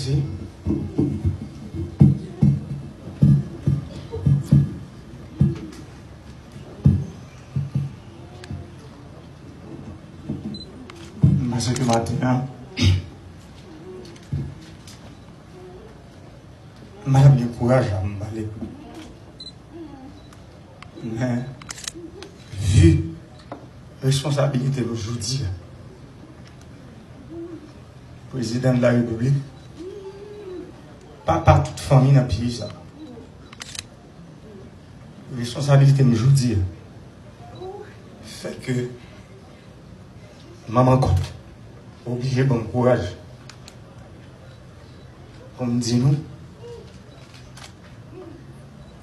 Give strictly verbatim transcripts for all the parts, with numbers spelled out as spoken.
Mèsi. Paske maten an, m pa t ap gen kouraj la pou m pale. Men, vi responsabilite nou jodi a, Prezidan de la Repiblik, papa tout fanmi nan peyi sa a, responsabilite m jodi a, fè ke manman Kòt oblije ban m kouraj pou m di nou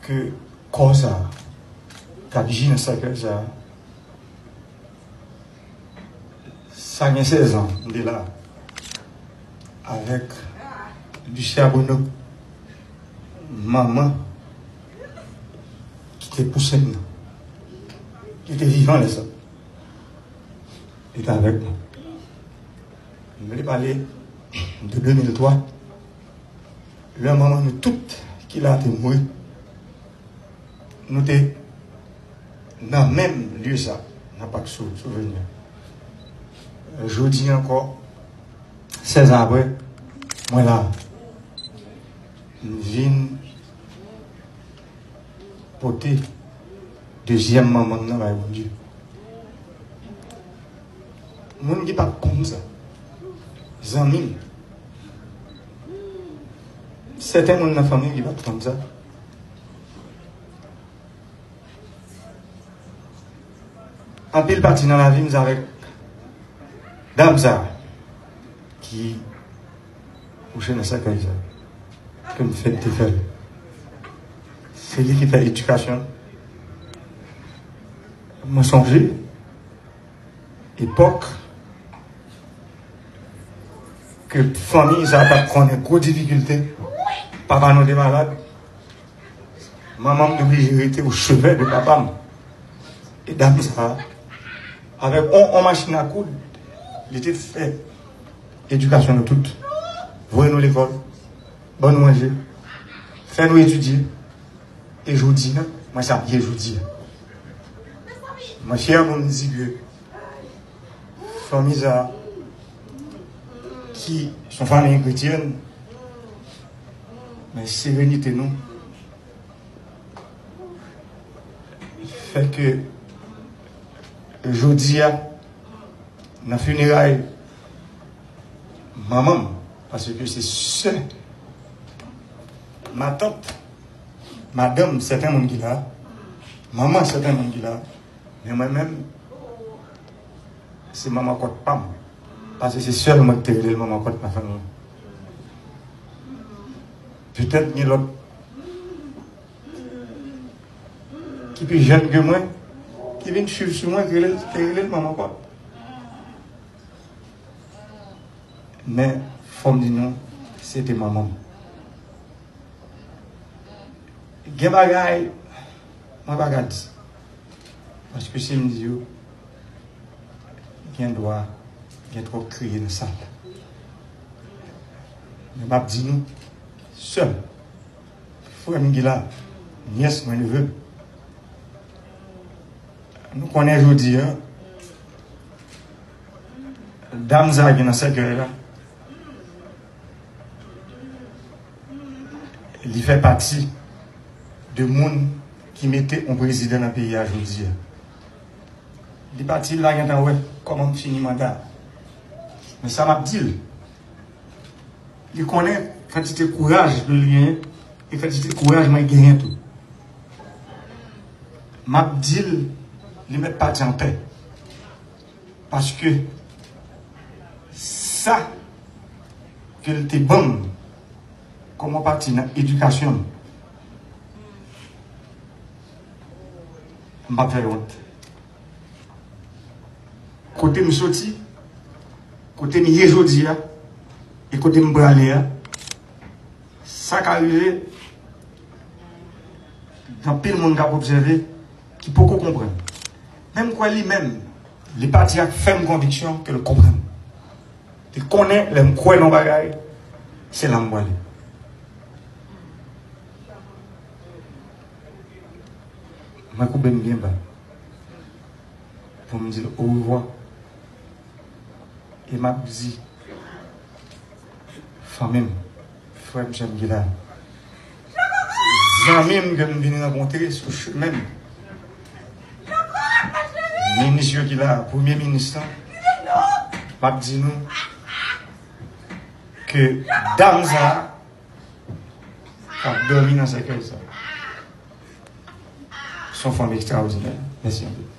ke kò sa a, k ap ji nan sèkèy sa a, sa gen sèz an, m te la avèk Lucia Bruno, manman ki te pouse m nan, ki te vivan lè sa, li te avèk mwen. M vle pale de de mil twa, lè manman nou tout ki la te mouri. Nou te nan menm lye sa, nan Pak Sou-, Souvni. Jodi ankò, sèz an apre, mwen la. M vin pote dezyèm manman m nan bay Bondye. Moun ki pa t konn sa, zanmi m, sèten moun nan fanmi m ki pa t konn sa. Anpil pati nan lavi m, se avèk dam sa a ki kouche nan sèkèy sa a ke m fèt te fè l. Se li ki fè edikasyon. Mwen sonje epòk ke fanmi sa a t ap konnen gwo difikilte. Papa nou te malad. Manman m te oblije rete au chevet de papa m. E dam sa a, avèk on, on machin a koud, li te fè edikasyon nou tout. Voye nou lekòl, ban nou manje, fè nou etidye. E jodi a, mwen sa m ye jodi a. Mwen fyè pou m di ke fanmi sa a, ki se yon fanmi kretyèn, men serenite nou fè ke jodi a, nan fineray manman m, paske se sè, matant, madanm sèten moun ki la, manman sèten moun ki la, men mwen menm, se manman Kòt pa m. Paske se sèl mwen ki te rele l manman Kòt nan fanmi an. Petèt gen lòt ki pi jèn ke mwen, ki vin swiv sou mwen, ki rele l, te rele l manman Kòt. Men, fò m di nou, se te manman m. Gen bagay, mwen pa ka di. Paske si m di yo, gen dwa gen twòp kriye nan sal. Men m ap di nou, sè m, frè m ki la, nyès mwen, neve m. Nou konnen jodi a, dam sa ki nan sèkèy la, li fè pati de moun ki mete yon prezidan nan peyi a jodi a. Li pati, l la gentan wè kòman m fini manda. Men sa m ap di l, li konnen kantite kouraj ke l genyen e kantite kouraj mwen genyen tou. M ap di l, li mèt pati anpè. Paske sa ke l te ban m kòm yon pati nan edikasyon m, m p ap fè l wont. Kote m soti, kote m ye jodi a, e kote m prale a, sa ka rive, gen anpil moun k ap obsève ki poko konprann. Men m kwè li menm, li pati ak fèm konviksyon ke l konprann. Li konnen lè m kwè nan yon bagay, Se la m prale. Mwen koube m byen ba pou m di l orevwa. E m ap di fanmi m, frè m, sè m ki la, zanmi m ke m vin rankontre sou chemen m, minis yo ki la, premye minis lan, m ap di nou ke dam sa a k ap dòmi nan sèkèy sa a, se yon fanm ekstraòdinè. Mèsi anpil.